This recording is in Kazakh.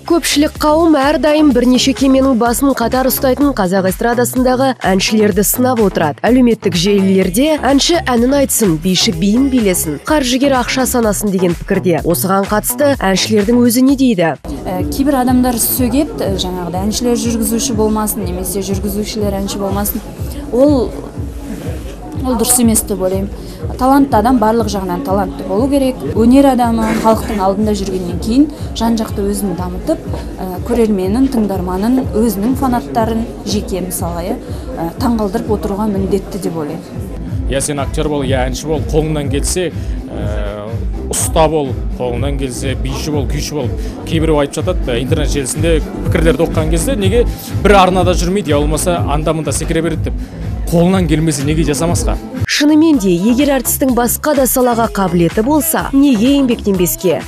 Көпшілік қауым әрдайым бірнеше кеменің басын қатар ұстайтын қазақ эстрадасындағы әншілерді сынап отырады. Әлеуметтік желілерде әнші әнін айтсын, биші биін билесін, қаржыгер ақша санасын деген пікірде. Осыған қатысты әншілердің өзі не дейді? Кейбір адамдар сөгеді, жаңағыдай әншілер жүргізуші болмасын, немесе жүргізушілер әнші болмасын. Ол дұрыс емес деп ойлаймын. Талантты адам барлық жағынан талантты болу керек. Өнер адамы халықтың алдында жүргеннен кейін жан-жақты өзін дамытып, көрерменін, тыңдарманын, өзінің фанаттарын жеке мысалға, таңғалдырып отыруға міндетті деп ойлаймын. Я сен актер бол, я әнші бол, қолыңнан келсе ұста бол, қолыңнан келсе биші бол, күйші бол. Кейбіреу айтып жатады, интернет желісінде пікірлерді оқыған кезде, неге бір арнада жүрмейді, я болмаса анда-мында секіре береді деп. Қолынан келмесе неге жасамасқа? Шынымен де, егер әртістің басқа да салаға қабілеті болса, неге еңбектенбеске?